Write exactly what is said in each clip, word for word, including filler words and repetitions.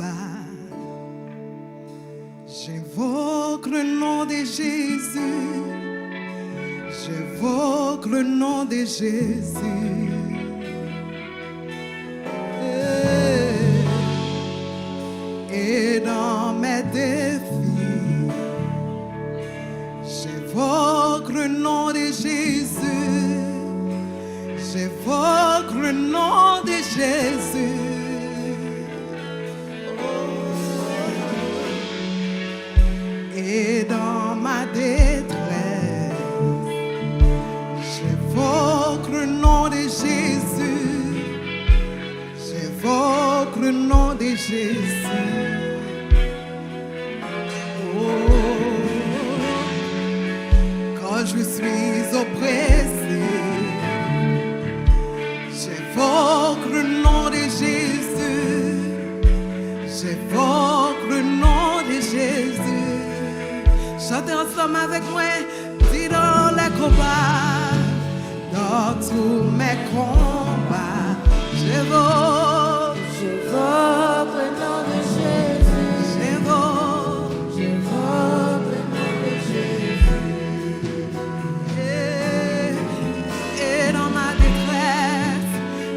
combat. J'invoque le nom de Jésus. J'invoque le nom de Jésus. Et, et dans mes défis, j'invoque le nom de Jésus. J'invoque le nom de Jésus. Et dans ma détresse, j'invoque le nom de Jésus. J'invoque le nom de Jésus. Oh, quand je suis oppressé, j'invoque le nom de Jésus. J'invoque le nom de Jésus. Chantez ensemble avec moi. Dis dans les combats, dans tous mes combats, j'invoque, j'invoque le nom de Jésus. J'invoque, j'invoque le nom de Jésus. Et, et dans ma détresse,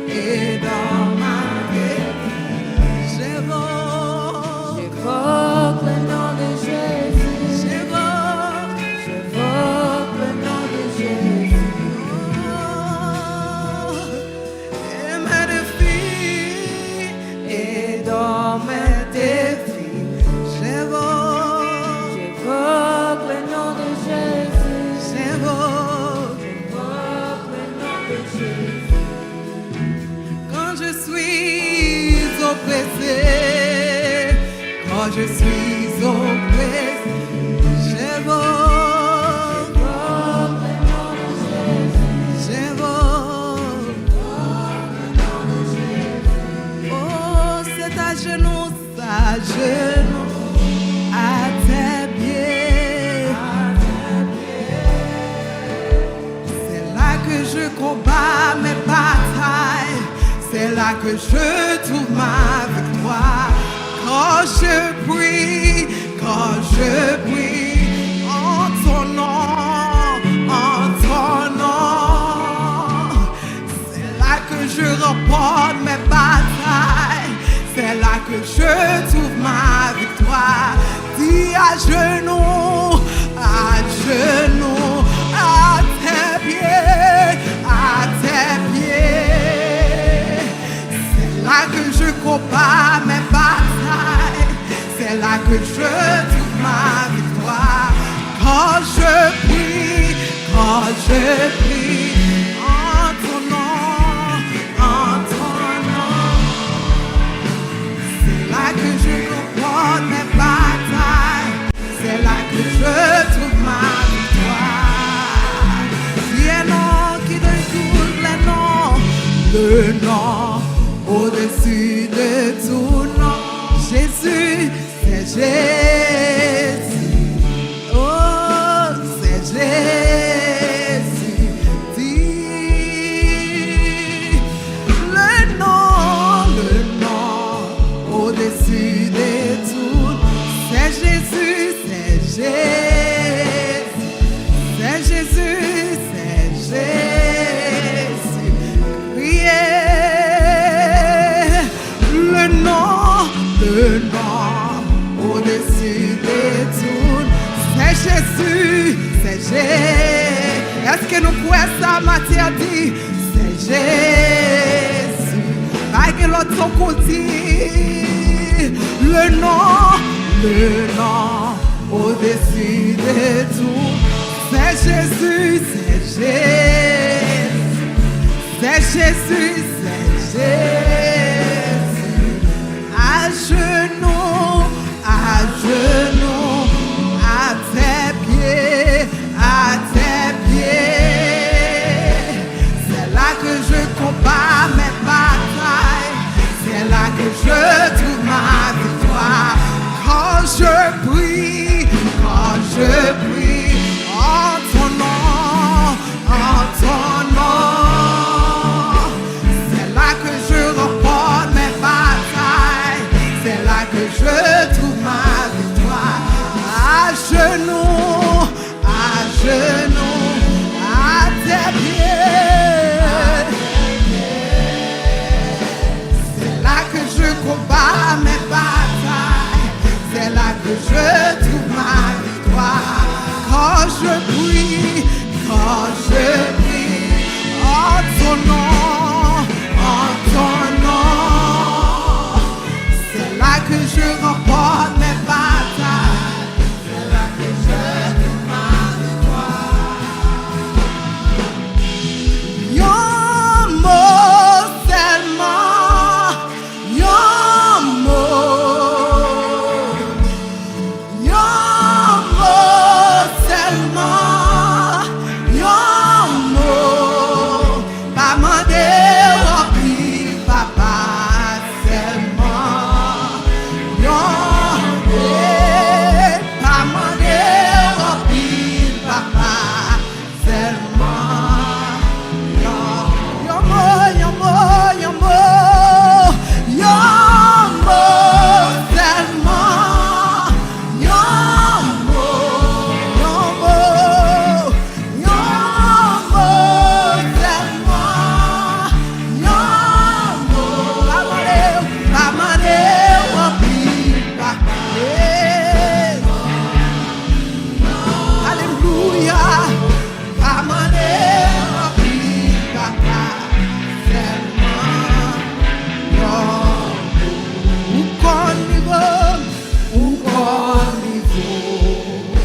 et dans ma détresse, j'invoque, j'invoque le nom de Jésus. J'invoque, j'invoque le nom de Jésus. Oh, et mes défis, et dans mes défis, j'invoque, j'invoque le nom de Jésus. J'invoque, j'invoque le nom de Jésus. Quand je suis oppressé, quand je suis oppressé, j'invoque, j'invoque. Oh, c'est à genoux, à genoux, à tes pieds. C'est là que je combats mes batailles. C'est là que je trouve ma victoire. Quand je prie, quand je prie en ton nom, en ton nom, c'est là que je remporte mes batailles. C'est là que je trouve ma victoire. Dis à genoux, à genoux, à tes pieds, à tes pieds. C'est là que je combats mes batailles. C'est là que je trouve ma victoire. Quand je prie, quand je prie en ton nom, en ton nom, c'est là que je remporte mes batailles. C'est là que je trouve ma victoire. Il y a un nom qui donne tous les noms, le nom au-dessus de tout nom. Jésus, c'est Jésus. Oh, c'est Jésus. Dis le nom, le nom au-dessus de tout. C'est Jésus, c'est Jésus. C'est Jésus, c'est Jésus. Criez le nom, le nom au-dessus de tout. C'est Jésus, c'est Jésus. Èske nou kwè sa, Matye a di, c'est Jésus. Pa gen lòt non pou di. Le nom, le nom au-dessus de tout. C'est Jésus, c'est Jésus. C'est Jésus, c'est Jésus. À genoux, à genoux, à tes pieds, à tes pieds. C'est là que je combats mes batailles. C'est là que je trouve ma victoire. Quand je prie, quand je prie en ton nom, en ton nom, c'est là que je remporte mes batailles. C'est là Que je trouve ma victoire. À genoux, à genoux, à tes pieds. C'est là que je combats mes batailles. C'est là que je trouve ma victoire. Quand je prie, quand je prie en ton nom, en ton nom, c'est là que je remporte mes batailles. C'est là que je trouve ma victoire. Yon mo sèlman, yon mo. Yon mo sèlman, yon mo. Pa mande w anpil, papa, sèlman yon mo. Pa mande w anpil, papa, sèlman yon, yon mo, yon mo, yon mo, yon mo sèlman, yon mo, yon mo, yon mo sèlman, yon mo. Pa mande w, pa mande w anpil, papa. Alelouya. Pa mande anpil, papa, sèlman yon mo. Ou konn nivo m, ou konn nivo m,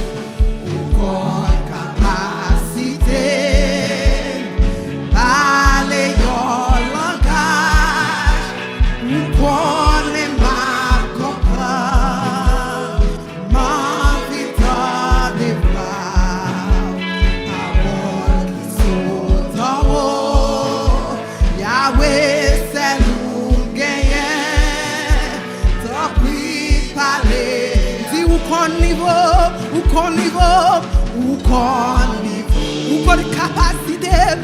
ou konn kapasite m. Pale yon langaj, ou konnen m ap konprann. M anvi tande vwa w, pawòl ki sot anwo. Yawe, sèl ou m genyen. Tanpri, pale. Di ou konn nivo, ou konn nivo, ou konn nivo, ou konn kapasite m.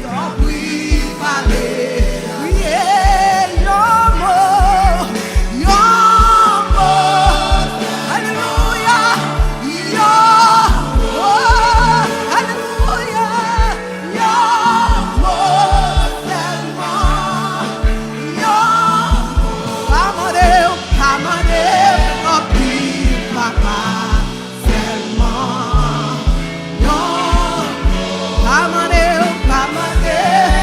Tanpri pale, priye, yon mo, yon mo. Alelouya, yon mo, alelouya, yon mo sèlman, yon mo. Pa mande w, pa mande w anpil, papa. Sèlman yon mo. Pa mande w, pa mande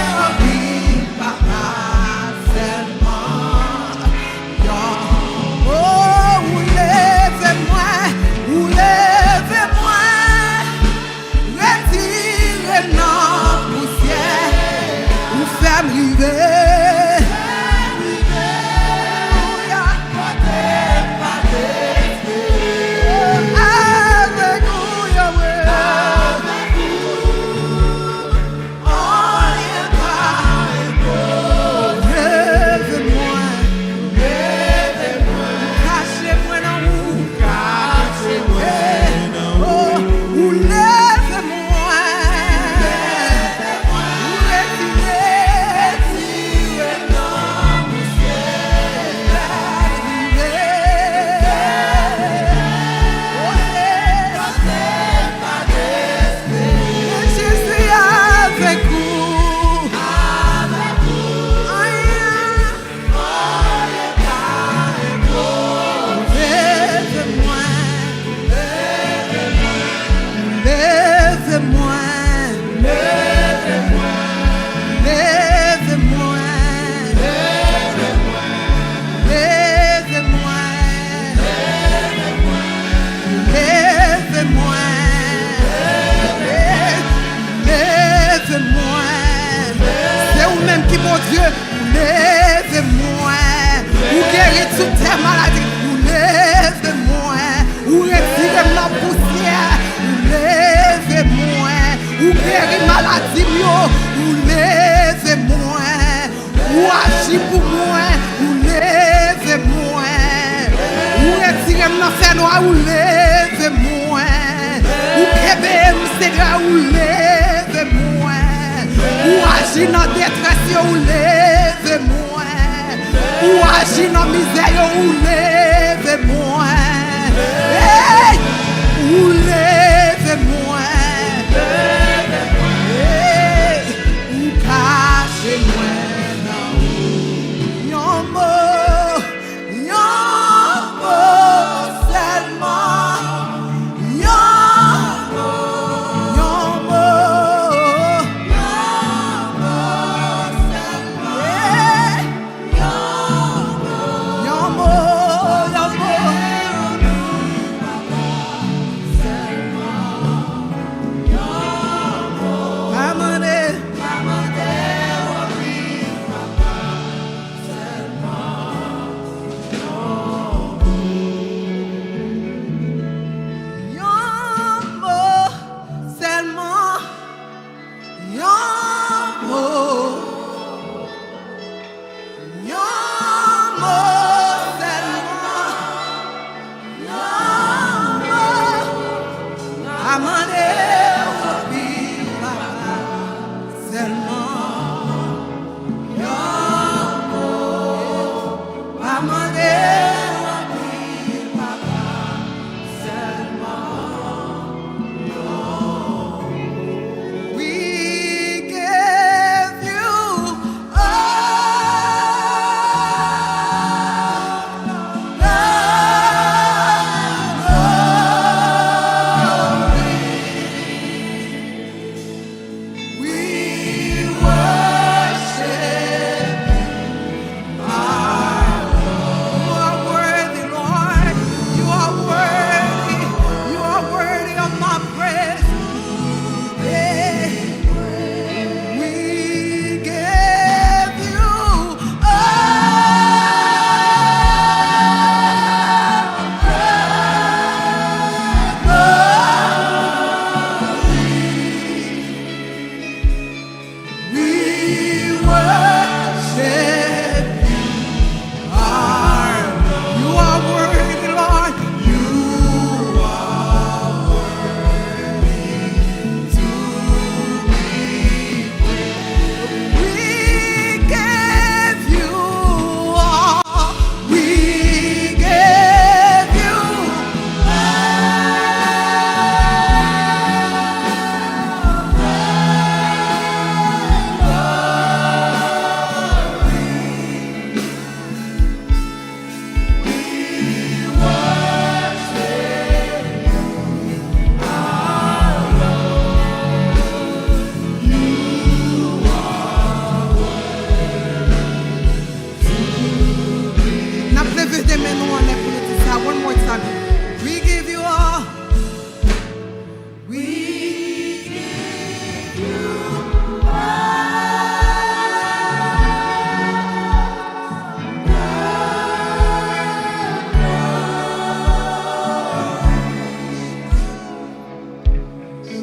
w anpil, papa. Sèlman yon mo. Ou leve mwen, ou leve mwen. Retire nan pousyè, ou fè m rive. Alelouya. Avèk ou, Yahweh. Avèk ou. Anyen pa enposib. Leve mwen. Leve mwen. Kache mwen nan ou. Kache mwen nan ou. Oh, ou leve mwen. Leve mwen. Ou retire. Retire nan pousyè. Leve. Oh, Jezi avèk ou. Anyen. Leve mwen. Leve mwen. Leve mwen. Leve mwen. Leve mwen. Leve mwen. Se ou menm ki Bondye. Ou leve mwen. Ou geri tout tè maladi. Ou leve mwen. Ou retire m nan pousyè. Ou leve Senyè, ou leve mwen. Ou kenbe m, Senyè, ou leve mwen. Ou aji nan detrès yo, ou leve mwen. Ou aji nan mizè yo, ou leve mwen. Hey! Ou leve mwen. Hey! Ou kache mwen nan ou. Yon mo, yon mo sèlman. Yon mo, yon mo, yon mo sèlman. Hey! Yon mo, yon mo. Pa mande. Yon mo sèlman. Yon mo. Yon mo sèlman. Yon mo. Pa mande w anpil, papa. Sèlman yon mo. Pa mande w anpil, papa. Sèlman yon mo. We give you all the glory. We worship you, our Lord. You are worthy, Lord. You are worthy. You are worthy of my praise. Yeah. We give you all the glory. We worship you, our Lord. You are worthy, Lord. You are worthy to be praised. We give you all. We give you all the glory. We worship you, our Lord. You are worthy to be. N ap leve de men nou anlè pou nou di sa. One more time. We give you all. We give you all the glory. We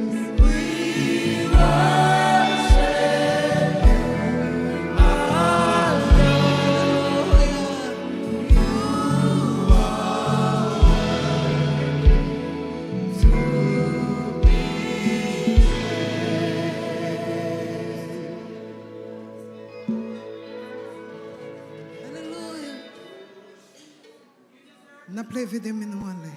worship you, our Lord. You are worthy to be praised. Alelouya. N ap leve de men nou anlè.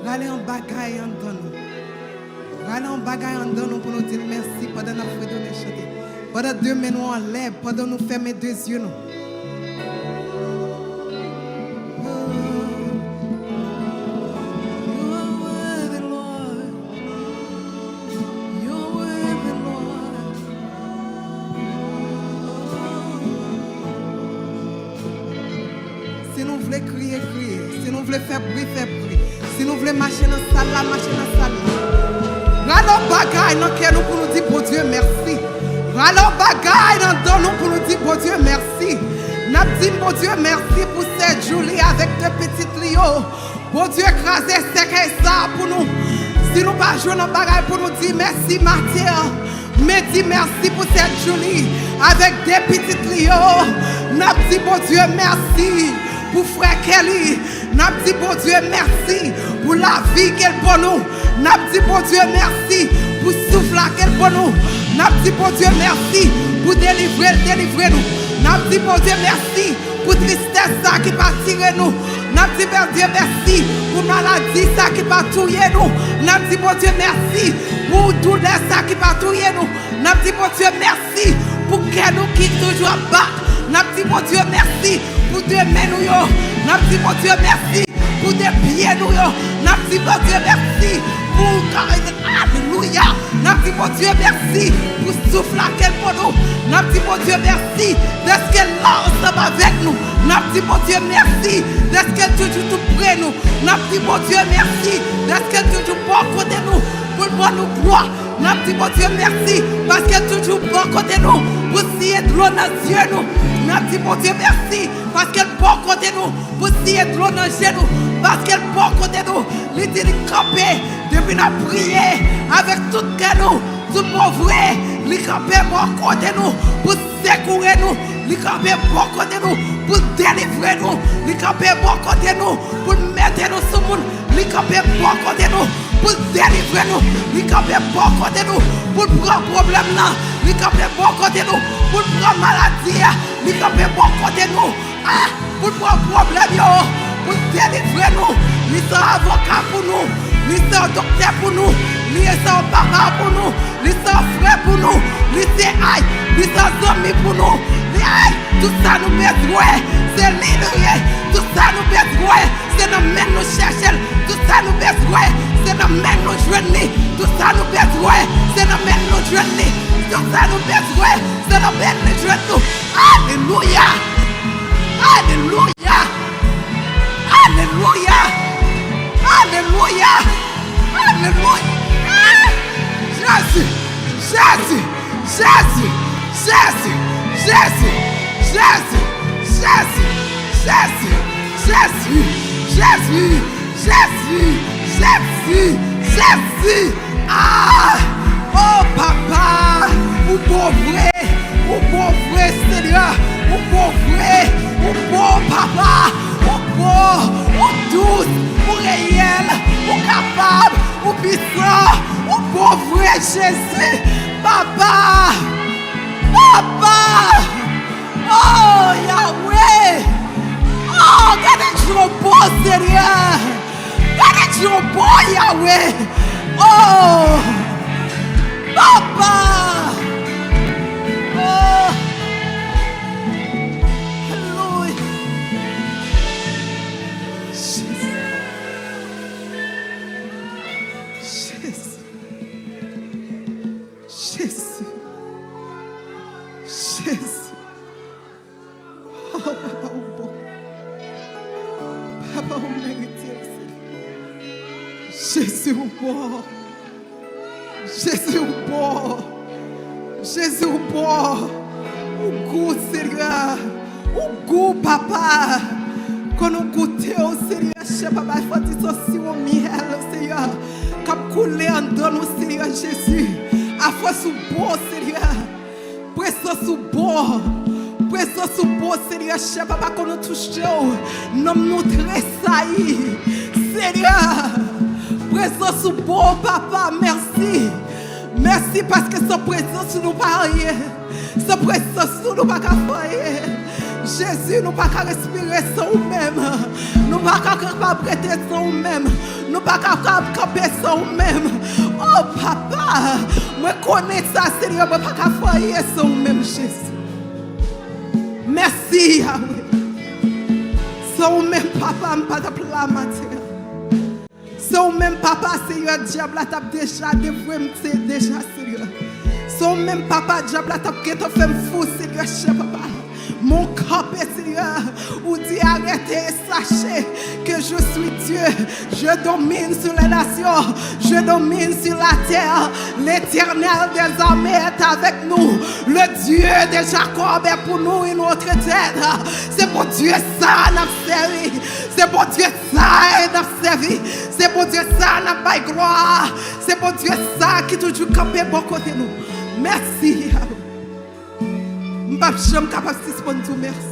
Rale yon bagay anndan nou. Rale yon bagay anndan nou pou nou di l mèsi pandan n ap fredone chante. Pandan de men nou anlè, pandan nou fèmen de zye nou. You are worthy, Lord. You're worthy, Lord. Si nou vle kriye, kriye. Si nou vle fè bri, fè bri. Si nou vle mache nan sal la, mache nan sal la. Rale yon bagay nan kè nou pou nou di Bondye mèsi. Rale yon bagay nan dan nou pou nou di Bondye mèsi. N ap di Bondye mèsi pou sè Julie avèk de pitit li yo. Bondye kraze sèkèy sa a pou nou. Si nou pa jwenn yon bagay pou nou di mèsi maten an, Men di mèsi pou sè Julie avèk de pitit li yo. N ap di Bondye mèsi pou frè Kelly. N ap di Bondye mèsi pou lavi ke l ban nou. N ap di Bondye mèsi pou souf la ke l ban nou. N ap di Bondye mèsi pou delivre l delivre nou. N ap di Bondye mèsi pou tristès sa ki pa tire nou. N ap di Bondye mèsi pou maladi sa ki pa touye nou. N ap di Bondye mèsi pou doulè sa ki pa touye nou. N ap di Bondye mèsi pou kè nou ki toujou ap bat. N ap di Bondye mèsi pou de men nou yo. N ap di Bondye mèsi pou de pye nou yo. N ap di Bondye mèsi pou, alelouya. N ap di Bondye mèsi pou souf la ke l ban nou. N ap di Bondye mèsi dèske l la ansanm avèk nou. N ap di Bondye mèsi dèske l toujou tou pre nou. N ap di Bondye mèsi dèske l toujou bò kote nou pou l ban nou glwa. N ap di Bondye mèsi paske l toujou bò kote nou pou siye dlo nan zye nou. N ap di Bondye mèsi paske l bò kote nou pou siye dlo nan je nou, paske l bò kote nou. Li di li kanpe depi n ap priye avèk tout kè nou, tout bon vre. Li kanpe bò kote nou pou sekoure nou. Li kanpe bò kote nou pou delivre nou. Li kanpe bò kote nou pou mete nou sou moun. Li kanpe bò kote nou pou delivre nou. Li kanpe bò kote nou pou pran pwoblèm nan. Li kanpe bò kote nou pou pran maladi a. Li kanpe bò kote nou, ah, pou pran pwoblèm yo, pou delivre nou. Li se avoka pou nou. Li se doktè pou nou. Li se papa pou nou. Li se frè pou nou. Li se, ay, li se zanmi pou nou. Li, ay, tout sa nou bezwen, se li nou ye. Tout sa nou bezwen, se nan men nou chèche l. Tout sa nou bezwen, se nan men nou jwenn li. Tout sa nou bezwen, se nan men nou jwenn li. Tout sa nou bezwen, se nan men nou jwenn nou. Alelouya! Alelouya! Alelouya! Alelouya! Alelouya! Ah! Jezi! Jezi! Jezi! Jezi! Ah! Oh, papa, ou bon vre, ou bon vre, Senyè, ou bon vre, ou bon, papa, ou bon, ou dous, ou reyèl, ou kapab, ou pwisan, ou bon vre, Jezi, papa, papa, oh, Yahweh, oh, gade jan w bon, Senyè. Gade jan w bon, Yahweh. Oh, papa. Oh, alelouya. Jezi. Jezi. Jezi. Jezi. Oh, papa, ou bon. Papa, ou merite l, Senyè. Jezi, ou bon. Jezi, ou bon. Jezi, ou bon. Ou gou, Senyè. Ou gou, papa. Kan nou goute w, Senyè, chè papa, fò di se yon siwo myèl, Senyè, k ap koule anndan nou, Senyè Jezi. Afòs ou bon, Senyè. Prezans ou bon. Prezans ou bon, Senyè, chè papa, kan nou touche w, nanm nou tresayi. Senyè, prezans ou bon, papa, mèsi. Mèsi paske san prezans ou nou pa anyen. San prezans ou nou pa ka fè anyen. Jezi, nou pa ka respire san ou menm. Nou pa ka kapab rete san ou menm. Nou pa ka kapab kanpe san ou menm. Oh, papa, mwen konnen sa, Senyè, mwen pa ka fè anyen san ou menm, Jezi. Mèsi, Yahweh. San ou menm, papa, m pa t ap la maten an. Se ou menm, papa, Senyè, dyab la t ap deja devwe m, se deja, Senyè. Se ou menm, papa, dyab la t ap gentan fè m fou, Senyè, chè papa. Men w kanpe, Senyè, ou di, arrêtez et sachez que je suis Dieu. Je domine sur les nations, je domine sur la terre. L'Éternel des armées est avec nous. Le Dieu de Jacob est pour nous une autre terre. Se Bondye sa n ap sèvi. Se Bondye sa n ap sèvi. Se Bondye sa n ap bay glwa. Se Bondye sa ki toujou kanpe bò kote nou. Mèsi, Yahweh. M p ap janm kapab sispann di w mèsi.